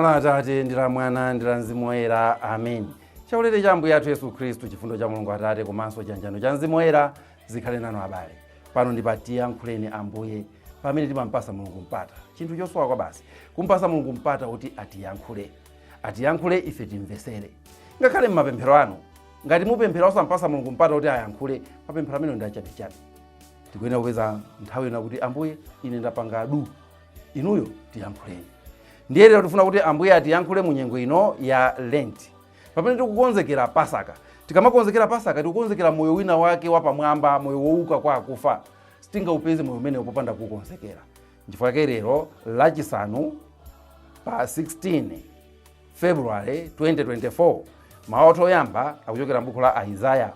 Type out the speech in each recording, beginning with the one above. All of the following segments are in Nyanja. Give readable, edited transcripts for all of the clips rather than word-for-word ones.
La Atate, ndi la Mwana, ndi la Mzimu Woyera. Amen. Chaulere cha Ambuye athu Yesu Khristu, chifundo cha Mulungu Atate, komanso chiyanjano cha Mzimu Woyera zikhale nanu, abale. Pano ndi pa Tiyankhuleni Ambuye, pamene timampasa Mulungu mpata, chinthu chosowa kwa basi, kumpasa Mulungu mpata kuti atiyankhule, atiyankhule ife timvesere. Ngakhale mmapemphero anu, ngati mupemphera osampasa Mulungu mpata kuti ayankhule, mapemphero amene ndi achabechabe. Tikuyenera kupeza nthawi ina kuti, "Ambuye, ine ndapanga du, inuyo tiyankhuleni." Ndiye lero tifuna kuti Ambuye atiyankhule mu nyengo ino ya Lent, pamene tikukonzekera Pasaka. Tikamakonzekera Pasaka, tikukonzekera moyo wina wake wapamwamba, moyo wouka kwa akufa. Sitingaupeze moyo umenewo popanda kukonzekera. Nchifukwa chake lero, Lachisanu pa 16 February 2024, mawu athu oyamba akuchokera m'buku la Isaya,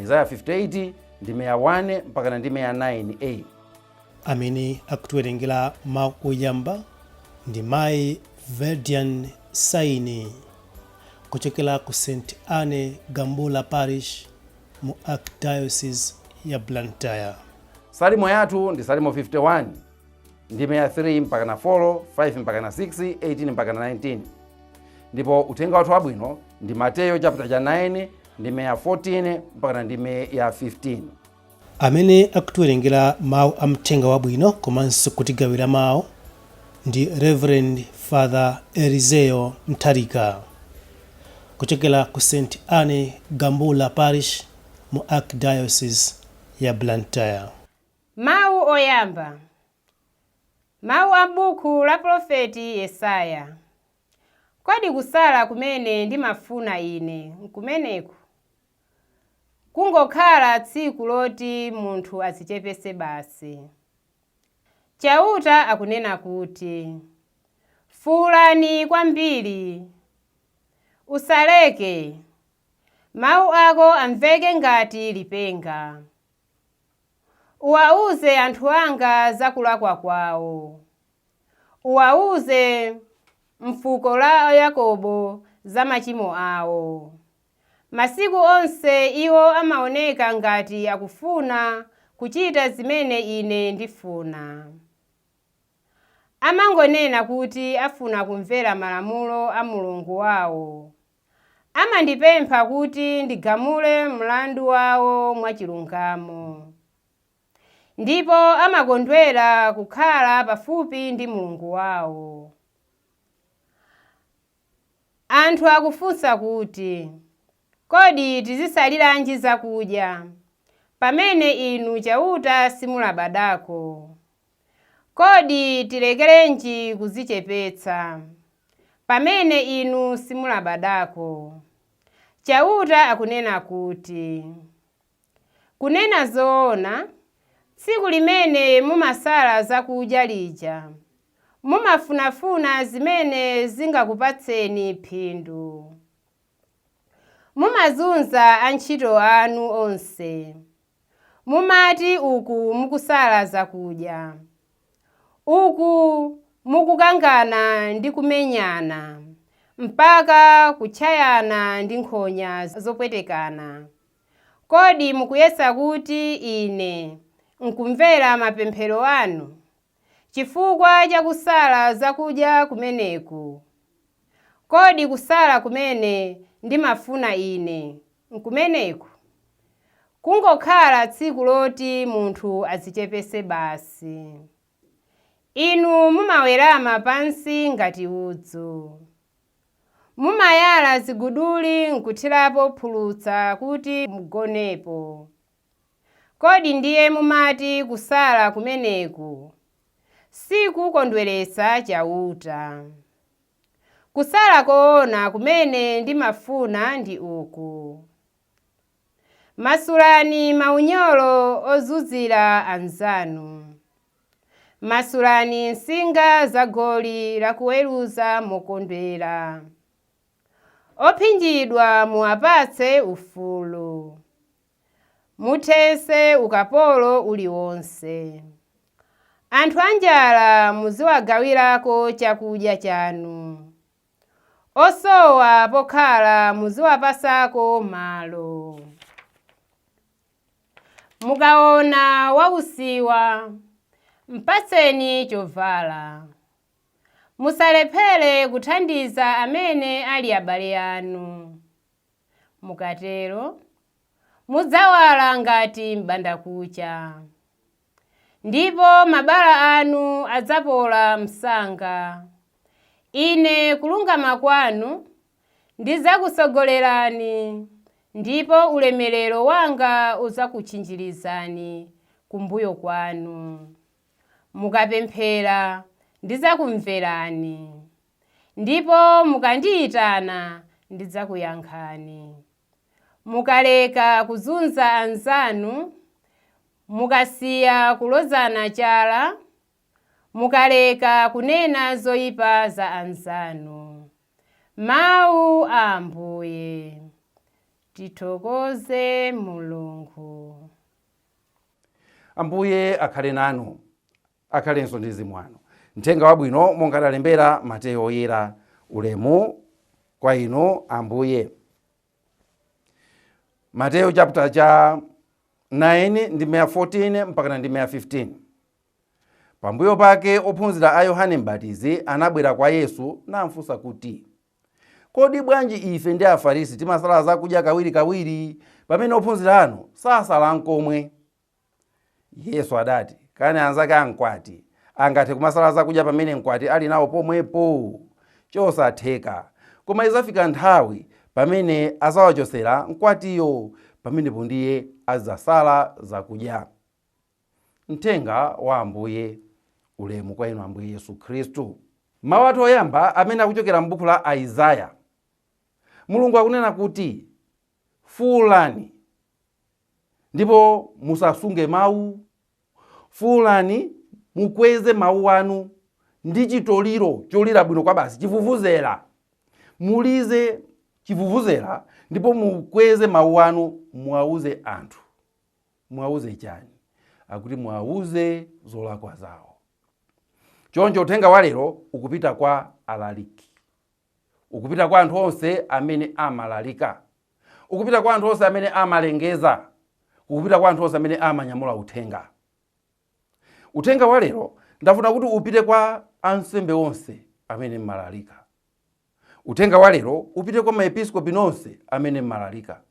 Isaya 58, ndime ya 1 mpaka na ndime ya 9a. Amene akutiwerengera mawu oyamba ndi Mayi Verdian Saini kuchokera ku St Anne Gambula Parish mu Archdiocese ya Blantyre. Salimo yathu ndi Salimo 51, ndime ya 3 mpaka na 4, 5 mpaka na 6, 18 mpaka na 19. Ndipo uthenga wathu wabwino ndi Mateyo chapter cha 9, ndime ya 14 mpaka na ndime ya 15. Amene akutiwerengera mawu a mthenga wabwino komanso kutigawira mawu ndi Reverend Father Eliseo Mtharika kuchokera ku St Anne Gambula Parish mu Archdiocese ya Blantyre. Mawu oyamba. Mawu a buku la Profeti Yesaya. Kodi kusala kumene ndimafuna ine nkumeneku? Kungokhala tsiku loti munthu adzichepese basi. Chauta akunena kuti, "Fuwulani kwambiri, usaleke, mawu ako amveke ngati lipenga. Uwawuze anthu anga za kulakwa kwawo, uwawuze mfuko la Yakobo za machimo awo. Masiku onse iwo amaoneka ngati akufuna kuchita zimene ine ndifuna. Amangonena kuti afuna kumvera malamulo a Mulungu wawo. Amandipempha kuti ndigamule mlandu wawo mwachilungamo, ndipo amakondwera kukhala pafupi ndi Mulungu wawo. Anthu akufunsa kuti, 'Kodi tizisaliranji zakudya pamene inu Chauta simulabadako? Kodi tilekerenji kudzichepetsa pamene inu simulabadako?" Chauta akunena kuti, "Kunena zoona, tsiku limene mumasala zakudya lija, mumafunafuna zimene zingakupatseni phindu. Mumazunza antchito anu onse. Mumati uku mukusala zakudya, uku mukukangana ndi kumenyana mpaka kutchayana ndi nkhonya zopwetekana. Kodi mukuyesa kuti ine nkumvera mapemphero anu chifukwa cha kusala zakudya kumeneku? Kodi kusala kumene ndimafuna ine nkumeneku? Kungokhala tsiku loti munthu adzichepese basi. Inu mumawerama pansi ngati udzu. Mumayala ziguduli nkuthirapo phulusa kuti mugonepo. Kodi ndiye mumati kusala kumeneku sikukondweretsa Chauta? Kusala koona kumene ndimafuna ndi uku: Masulani maunyolo ozunzira anzanu. Masulani nsinga za goli lakuweruza mokondwera. Opsinjidwa muwapatse ufulu. Muthetse ukapolo uliwonse. Anthu anjala muziwagawirako chakudya chanu. Osowa pokhala muziwapasako malo. Mukaona wausiwa, mpatseni chovala. Musalephere kuthandiza amene ali abale anu. Mukatero, mudzawala ngati m'bandakucha, ndipo mabala anu adzapola msanga. Ine kulungama kwanu ndidzakusogolerani, ndipo ulemerero wanga udzakutchinjirizani kumbuyo kwanu. Mukapemphera ndidzakumverani, ndipo mukandiyitana ndidzakuyankhani. Mukaleka kuzunza anzanu, mukasiya kulozana chala, mukaleka kunena zoyipa za anzanu. Mawu a Ambuye. Tithokoze Mulungu. Ambuye akhale nanu, akhalenso ndi mzimu wanu. Mthenga wabwino monga adalembera Mateyo Oyera. Ulemu kwa inu Ambuye. Mateyo chapter cha 9 ndi 14 mpakana ndi 15. Pambuyo pake ophunzira a Yohane Mbatizi anabwera kwa Yesu namfunsa kuti, Kodi bwanji ife ndi Afarisi timasala zakudya kawirikawiri, pamene ophunzira anu sasala nkomwe? Yesu adati, Kani anzake a mkwati angathe kumasala zakudya pamene mkwati ali nawo pomwepo? Chosatheka! Koma idzafika nthawi pamene adzawachotsera mkwatiyo, pamenepo ndiye azidzasala zakudya. Mthenga wa Ambuye. Ulemu kwa inu Ambuye Yesu Khristu. Mawu athu oyamba amene akuchokera m'buku la Isaya. Mulungu akunena kuti, Fuulani ndipo musasunge mawu, fuulani mukweze mawu anu ndi chitoliro cholira bwino kwabasi, chivuvuzela. Mulize chivuvuzela ndipo mukweze mawu anu, muwauze anthu. Muwauze chani? Akuti muwauze zolakwa zawo. Choncho uthenga wa lero ukupita kwa alaliki, ukupita kwa anthu onse amene amalalika, ukupita kwa anthu onse amene amalengeza, ukupita kwa anthu onse amene amanyamula uthenga. Uthenga wa lero ndafuna kuti upite kwa ansembe onse amene mmalalika. Uthenga wa lero upite kwa maepiskopi nonse amene mmalalika.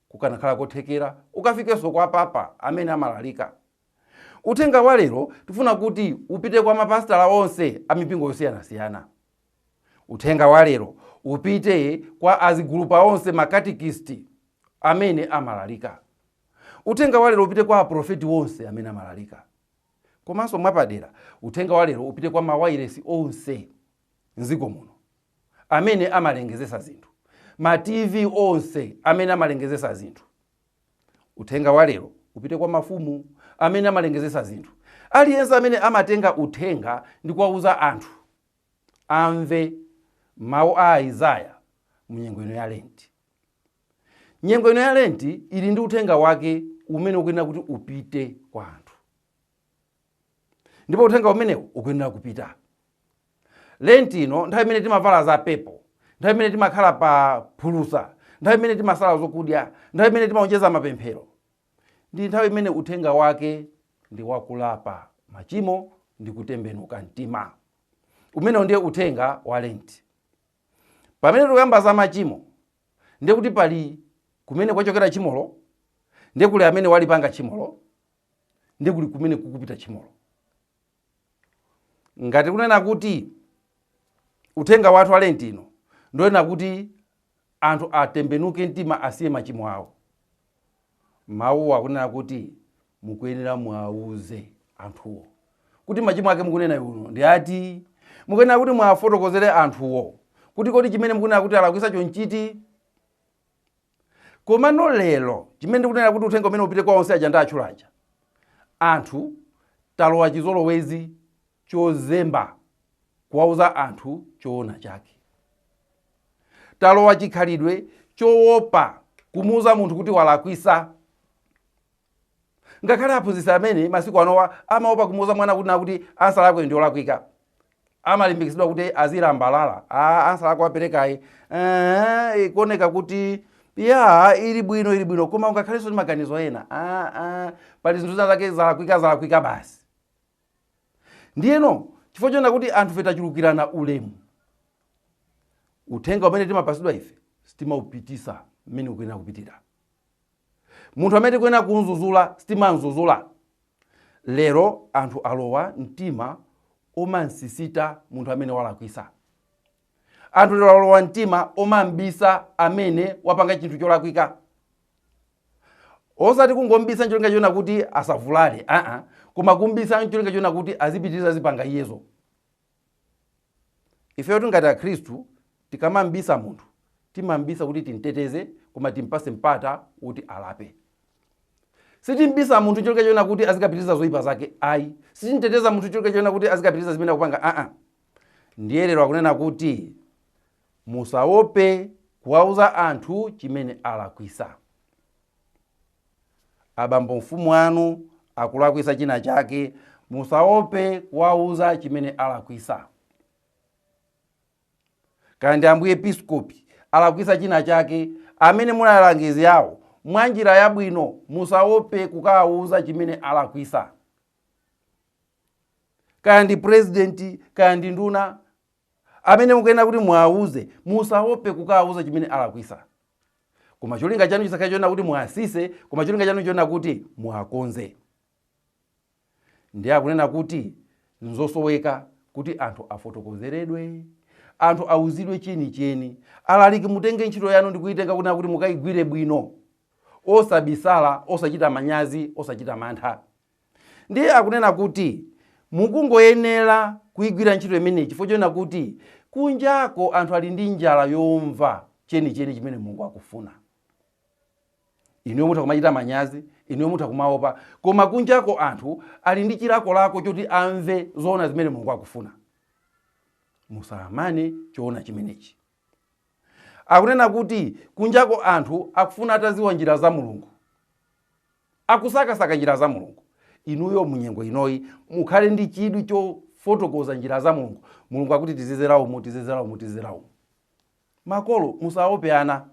Kukanakhala kothekera ukafikenso kwa papa amene amalalika. Uthenga wa lero tifuna kuti upite kwa mapasitala onse a mipingo yosiyanasiyana. Uthenga wa lero upite kwa azigulupa onse, makatikisiti amene amalalika. Uthenga wa lero upite kwa aprofeti onse amene amalalika. Komanso mwapadera uthenga wa lero upite kwa mawailesi onse mdziko muno amene amalengezesa zinthu, ma TV onse amene amalengezesa zinthu. Uthenga wa lero upite kwa mafumu amene amalengezesa zinthu. Aliyense amene amatenga uthenga ndi kuwauza anthu amve mawu a Isaya mu nyengo ino ya Lenti. Nyengo ino ya Lenti ili ndi uthenga wake umene ukuyenera kuti upite kwa anthu, ndipo uthenga umenewu ukuyenera kupita. Lenti ino, nthawi imene timavala za pepo, nthawi imene timakhala pa phulusa, nthawi imene timasala zokudya, nthawi imene timaonjeza mapemphero, ndi nthawi imene uthenga wake ndi wakulapa machimo ndi kutembenuka mtima. Umenewu ndiye uthenga wa Lenti. Pamene tikuyamba za machimo, ndiye kuti pali kumene kwachokera tchimolo, ndiye kuli amene walipanga tchimolo, ndiye kuli kumene kukupita tchimolo. Ngati kunena kuti uthenga wathu wa Lenti ino ndionena kuti anthu atembenuke mtima, asiye machimo awo, mawuwo akunena kuti mukuyenera muwauze anthuwo kuti machimo ake mukunena uno ndi ati. Mukuyenera kuti mwafotokozere anthuwo kuti kodi chimene mukunena kuti alakwisa chonchiti. Komano lero chimene ndikunena kuti uthenga umene upite kwa onse aja ndi atchula aja, anthu talowa chizolowezi chozemba kuwauza anthu choona chake. Talowa chikhalidwe choopa kumuuza munthu kuti walakwisa. Ngakhale aphunzitsi amene masiku anowa amaopa kumuuza mwana kuti nakuti ansala yako ndi yolakwika. Amalimbikitsidwa kuti azilambalala. Ansala yako aperekayi, ikuoneka kuti ya ili bwino, ili bwino, koma ungakhalenso ndi maganizo ena. Pali zinthu zina zake zalakwika, zalakwika basi. Ndiyeno chifukwa Chifukwa chona kuti anthu tachulukirana ulemu, uthenga umene timapasidwa ife sitimaupitisa mmene ukuyenera kupitira. Munthu amene tikuyenera kumzuzula sitimamzuzula. Lero anthu alowa mtima omansisita munthu amene walakwisa. Anthu lero alowa mtima omambisa amene wapanga chinthu cholakwika, osati kungombisa ncholinga chona kuti asavulale, aa, koma kumbisa ncholinga chona kuti azipitiriza zipanga iyezo. Ifeyo tingati akhristu tikamambisa munthu, timambisa kuti timteteze, koma timpase mpata kuti alape. Sitimbisa munthu cholinga chona kuti azikapitiriza zoyipa zake, ayi. Sitimteteza munthu cholinga chona kuti azikapitiriza zimene akupanga, aa. Ndiye lero akunena kuti musaope kuwauza anthu chimene alakwisa. Abambo mfumu anu akulakwisa china chake, musaope kuwauza chimene alakwisa. Kandi ambuye episkopi alakwisa china chake, amene muli alangizi awo, mwa njira yabwino musaope kukawauza chimene alakwisa. Kaya ndi president, kaya ndi nduna, amene mukuyenera kuti muwauze, musaope kukawauza chimene alakwisa. Koma cholinga chanu chisakhale chona kuti muasise, koma cholinga chanu chona kuti muakonze. Ndiye akunena kuti nzosoweka kuti anthu afotokozeredwe, anthu auzidwe chenicheni. Alaliki, mutenge ntchito yanu ndi kuyitenga kunena kuti mukayigwire bwino, osabisala, osachita manyazi, osachita mantha. Ndiye akunena kuti mukungoyenera kuyigwira ntchito imeneyi chifukwa chonena kuti kunjako anthu ali ndi njala yomva chenicheni chimene Mulungu akufuna. Inuyo mutha kumachita manyazi, inuyo mutha kumaopa, koma kunjako anthu ali ndi chilakolako choti amve zoona zimene Mulungu akufuna. Musamane choona chimenechi. Akunena kuti kunjako anthu akufuna ataziwa njira za Mulungu, akusakasaka njira za Mulungu. Inuyo munyengo inoyi mukhale ndi chidwi chofotokoza njira za Mulungu. Mulungu akuti tizizera umu, tizizera umu, tizizera umu. Makolo, musaope ana,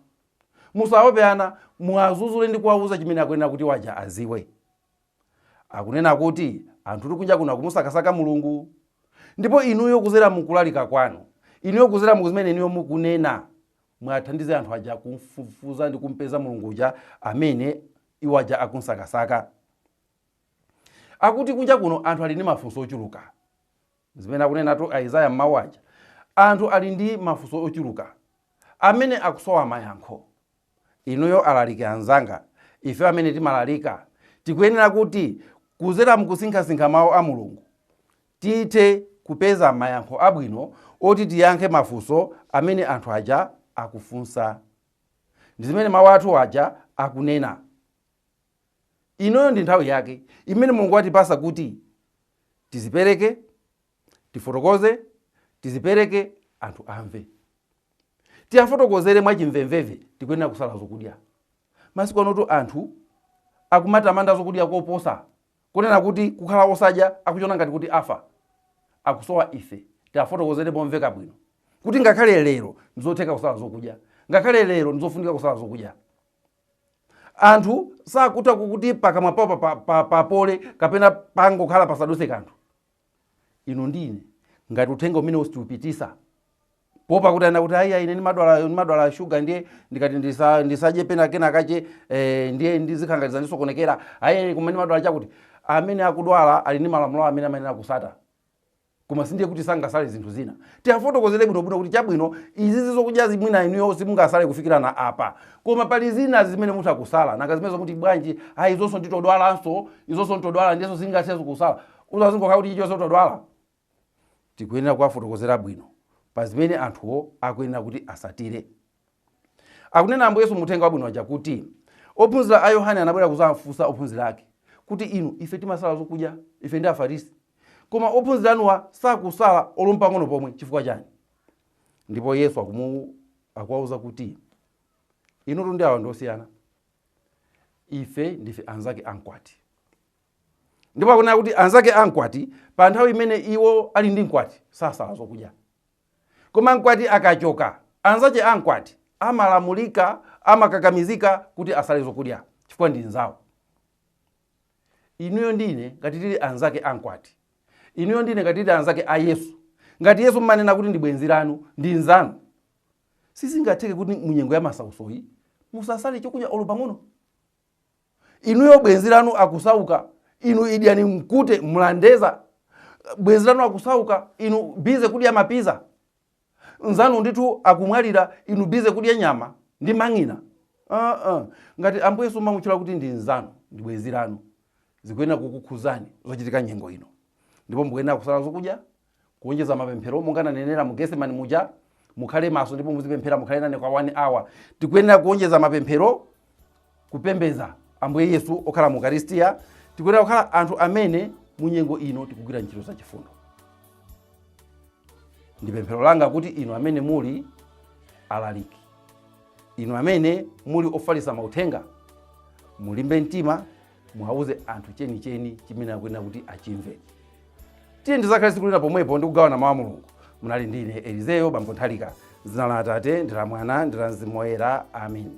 musaope ana, muwazuzule ndi kuwauza chimene akuyenera kuti waja aziwe. Akunena kuti anthu tikunja kuno akumusakasaka Mulungu, ndipo inuyo kuzera mukulalika kwanu, inuyo kuzera mukuzimene inuyo mukunena, mwathandize anthu aja kumfufuza ndi kumpeza Mulungu uja amene iwo aja akunsakasaka. Akuti kunja kuno anthu ali ndi mafunso ochuluka, zimene akunenatu Isaya mmawu aja. Anthu ali ndi mafunso ochuluka amene akusowa mayankho. Inuyo alaliki anzanga, ife amene timalalika tikuyenera kuti kuzera mukusinkhasinkha mawu a Mulungu tithe kupeza mayankho abwino oti tiyankhe mafunso amene anthu aja akufunsa, ndi zimene mawu athu aja akunena. Inoyo ndi nthawi yake imene Mulungu watipasa kuti tizipereke, tifotokoze, tizipereke, anthu amve, tiyafotokozere mwachimvemvemve. Tikuyenera kusala zokudya. Masiku anotu anthu akumatamanda zokudya koposa kunena kuti kukhala osadya akuchiona ngati kuti afa. Akusowa ife tiafotokozere momveka bwino kuti ngakhale lero ndizotheka kusala zokudya, ngakhale lero ndizofunika kusala zokudya. Anthu sakutha kuti pakamwa pawo papole kapena pangokhala pasadutse kanthu. Inu ndine ngati uthenga umene usitiupitisa popa kuti ana kuti ayi, ine ndimadwala shuga, ndiye ndikati ndisadye pena kena kache, ndiye ndizikhangatiza ndisokonekera, ayi, koma ndimadwala chakuti. Amene akudwala ali ndi malamulo amene amayenera kusata, koma sindiye kuti sangasale zinthu zina. Tiafotokozere bwinobwino kuti chabwino izi zokudya zimwina inuyo simungasale kufikirana apa, koma pali zina zimene mutha kusala. Nanga zimene zokuti bwanji? Ayi, izonso nditodwalanso, izonso nditodwala, ndiyenso singathenso kusala. Uzazingokhala kuti chilichonse utodwala. Tikuyenera kuwafotokozera bwino pa zimene anthuwo akuyenera kuti asatire. Akunena Ambuye Yesu muthenga wabwino aja kuti ophunzira a Yohane anabwera kudzafunsa ophunzira ake kuti inu, ife timasala zokudya, ife ndi Afarisi, koma ophunzira anuwa sakusala olo pang'ono pomwe, chifukwa chani? Ndipo Yesu akuwauza kuti inutu ndi awa ndiosiyana, ife ndife anzake amkwati. Ndipo akunena kuti anzake amkwati pa nthawi imene iwo ali ndi mkwati sasala zokudya, koma mkwati akachoka, anzache amkwati amalamulika, amakakamizika kuti asale zokudya chifukwa ndi nzawo. Inuyo ndine ngati tili anzake amkwati, Inuyo ndine ngati tili anzake a Yesu, ngati Yesu mmanena kuti ndi bwenzi lanu, ndi nzanu, sizingatheke kuti munyengo ya masautsoyi musasale chokudya olo pang'ono. Inuyo bwenzi lanu akusauka, inu idyani mkute mlandeza. Bwenzi lanu akusauka, inu busy kudya mapiza. Nzanu ndithu akumwalira, inu busy kudya nyama ndi mang'ina. Ngati Ambuye Yesu mamutchula kuti ndi nzanu, ndi bwenzi lanu, zikuyenera kukukhuzani zochitika nyengo ino, ndipo mukuyenera kusala zokudya, kuonjeza mapemphero monga nanenera mu Getsemani muja. Mukhale maso ndipo muzipemphera, mukhale nane kwa 1 hour. Tikuyenera kuonjeza mapemphero, kupembedza Ambuye Yesu okhala mu Ukaristiya. Tikuyenera kukhala anthu amene mu nyengo ino tikugwira ntchito zachifundo. Ndi pemphero langa kuti inu amene muli alaliki, inu amene muli ofalitsa mauthenga, mulimbe mtima, muwauze anthu chenicheni chimene akuyenera kuti achimve. Tiye ndizakhale tsiku lina pomwepo ndi kugawana mawu a Mulungu. Munali ndine Elizeyo Bambo Nthalika. Dzina la Atate ndi la Mwana ndi la Mzimu Woyera, amen.